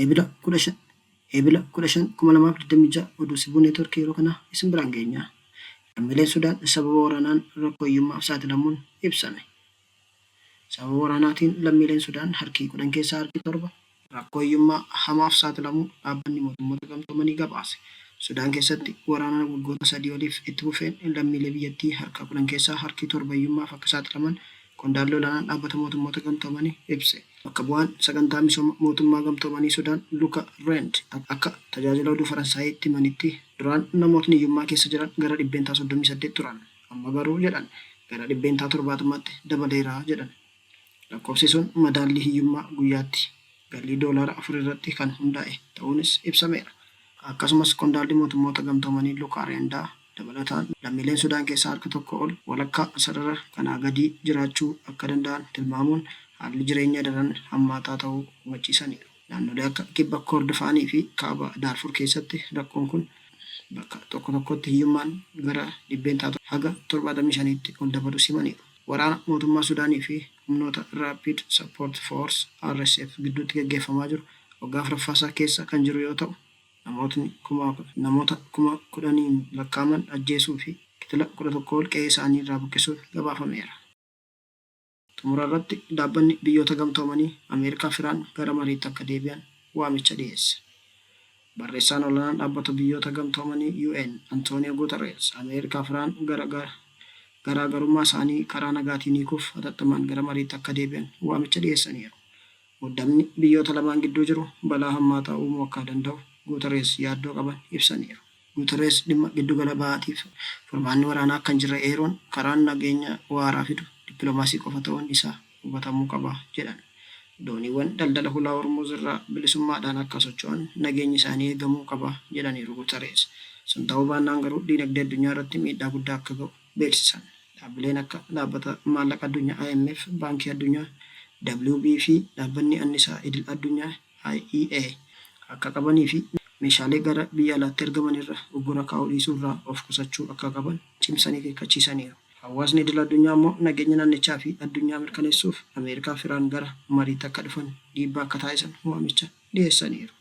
Eebila 15 Eebila 15, 2026 Oduu Sibuu Neetwork yeroo kana isin biraan geenya. Lammiileen Sudaan sababa waraanaan rakkoo hiyyummaaf saaxilamuun ibsame. Sababa waraanaatiin lammiileen Sudaan harki 10 keessaa harki 7 rakkoo hiyyummaa hamaaf saaxilamuu Dhaabbanni Mootummoota Gamtoomanii gabaase. Sudaan keessatti waraana waggoota sadii oliif itti fufeen lammiilee biyyattii harka 10 keessaa harki 7 hiyyummaaf akka saaxilaman qondaalli olaanaan Dhaabbata Mootummoota Gamtoomanii ibse. Bakka bu'aan Sagantaa Misooma Mootummaa Gamtoomanii Sudaan Luka Rend akka Tajaajila Oduu Faransaayitti himanitti, duraan namootni hiyyummaa keessa jiran gara %38 turan. Amma garuu jedhan gara %70tti dabaleera jedhan. Lakkoofsi sun madaallii hiyyummaa guyyaatti galii doolaara 4 irratti kan hundaa'e ta'uunis ibsameera. Akkasumas qondaalli Mootummoota Gamtoomanii Luka Renda dabalataan lammiileen Sudaan keessaa harka tokko ol walakkaa sarara kanaa gadii jiraachuu akka danda'an tilmaamuun haalli jireenyaa daran hammaataa ta'uu hubachiisaniiru. Naannolee akka Kibba Koordofaanii fi Kaaba Daarfur keessatti rakkoon kun bakka tokko tokkotti hiyyummaan gara dhibbeentaa haga 75tti ol dabaluus himaniiru. Waraana mootummaa Sudaanii fi humnoota Rapid Support Force, RSF, gidduutti gaggeeffamaa jiru waggaa afuraffaasaa keessa kan jiru yoo ta'u, namootni namoota 10,000n lakkaa'aman ajjeesuu fi kitila 11 ol qe'ee isaanii irraa buqqisuun gabaafameera. Xumura irratti Dhaabbanni Biyyoota Gamtoomanii Ameerikaa fi Iraan gara mariitti akka deebi'an waamicha dhiyeesse. Barreessaan Olaanaan Dhaabbata Biyyoota Gamtoomanii, UN, Antooniyoo Guutareez Ameerikaa fi Iraan gara garaa garummaa isaanii karaa nagaatiin hiikuuf hatattamaan gara mariitti akka deebi'an waamicha dhiyeessaniiru. Muddamni biyyoota lamaan gidduu jiru balaa hammaataa uumuu akka danda'u Guutareez yaaddoo qaban ibsaniiru. Guutareez dhimma Giddugala Bahaatiif furmaanni waraanaa akka hin jirre eeruun, karaan nageenya waaraa fidu dippilomaasii qofa ta'uun isaa hubatamuu qaba jedhan. Dooniiwwan daldala Hulaa Hormuuz irraa bilisummaadhaan akka socho'an nageenyi isaanii eegamuu qaba jedhaniiru Guutareez. Sun ta'uu baannaan garuu diinagdee addunyaa irratti miidhaa guddaa akka ga'u beeksisan. Dhaabbileen akka Dhaabbata Maallaqa Addunyaa, IMF, Baankii Addunyaa, WB, fi Dhaabbanni Annisaa Idil Addunyaa, IEA, akka qabanii fi meeshaalee gara biyya alaatti ergaman irra uggura kaa'uu dhiisuu irraa of qusachuu akka qaban cimsanii akeekkachiisaniiru. Hawaasni idil addunyaa ammoo nageenya naannichaa fi addunyaa mirkaneessuuf Ameerikaa fi Iraan gara mariitti akka dhufan dhiibbaa akka taasisan waamicha dhiyeessaniiru.